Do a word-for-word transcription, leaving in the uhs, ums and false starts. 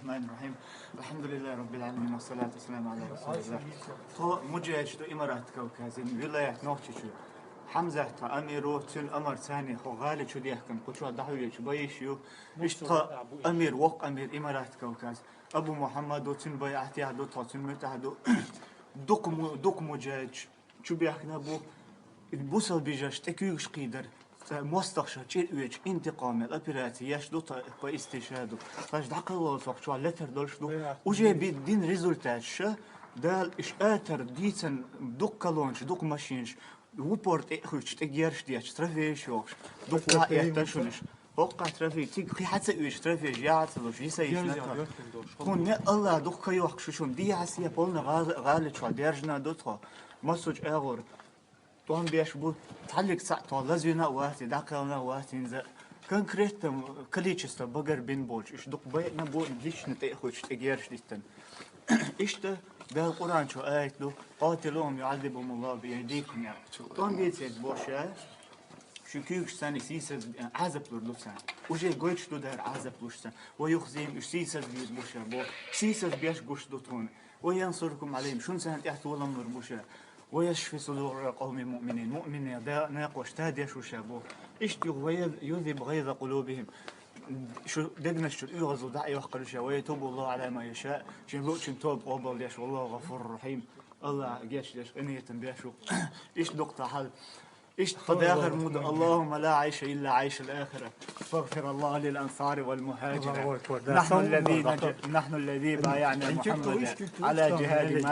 الرحمن الرحيم. الحمد لله رب العالمين، والصلاة والسلام على رسول الله. Тхо муджахӀидаш ду Имарат Кавказан, вилаят Нохчийчу. Хьамзат тха амир ву, цуьнан амарца хӀокху гӀали чу дехкина, кху чохь дӀахьуьллуш байш ю. Иштта тха амир, воккха амир Имарат Кавказ. Абу Мухьаммад ву, цуьнан байӀат яхь ду тхо, цуьнан муьтӀахь ду. Дукха му-, дукха муджахӀидаш чу бехкина бу, бусалба бежарш тӀе куьйгаш кхийдар, цхьа мостагӀаша чӀир оьцуш, интикъам ян операци еш ду тхо, по истишхаду. Тхаьш дӀакхаллалц хӀокху чохь летар долуш ду. Уже бен дина результаташ, Дала иштта атар дийцина дукха колоннаш, дукха машинаш, в упор тӀе а хуьттуш, тӀе герзаш детташ, трофейш йохуш, дукха лаьтташ шуна уьш. ХӀокху трофей, цига кхин хьан ца оьцуш трофейш, яхьа ца луш, йисай йисна тхо. Хьуна не Алла дукха ка йохку шу шуна, дехьа се полна гӀала-, гӀали чохь даьржина ду тхо. Массо а чӀагӀор тӀом беш бу, цхьаллиг цхьаъ тхо лазийна а вац, дӀакхелхина а вац хӀинца. Конкретно количество багар бина болчу, уьш дукха байина бу, лично тӀе а хуьттуш, тӀе герзаш диттина. Иштта Дала Къуръан чу аят ду: «قاتلوهم يعذبهم الله بأيديكم», ян. ТӀом бийцийта бохуш, шун куьйгаш санна сийсаз, Ӏазап лур ду царна. Уже гойтуш ду дара Ӏазап луш царна. «ويخزيهم», уьш сийсаз бийр бу ша боху. Сийсаз беш гуш ду тхуна. «وينصركم عليهم», шуна царна тӀехь толамлур бу ша. «ويشف صدور قوم مؤمنين», муъминийн да-, накхош тадеш ву ша боху. Иштта юха: «ويذهب غيظ قلوبهم». Шу дегнаш чу оьгӀазло дӀа а йоккхур ю ша. «ويتوب الله على من يشاء», шен луъучун тоба къобалдеш, «والله غفور رحيم». Аллах гечдеш, къинхетам беш ву. Иштта дукха тхан хьал. Иштта тхан дахар муха ду: «اللهم لا عيش إلا عيش الآخرة، فاغفر الله للأنصار والمهاجرة، نحن الذين ج-، نحن الذي بايعنا محمدا على جهاد ما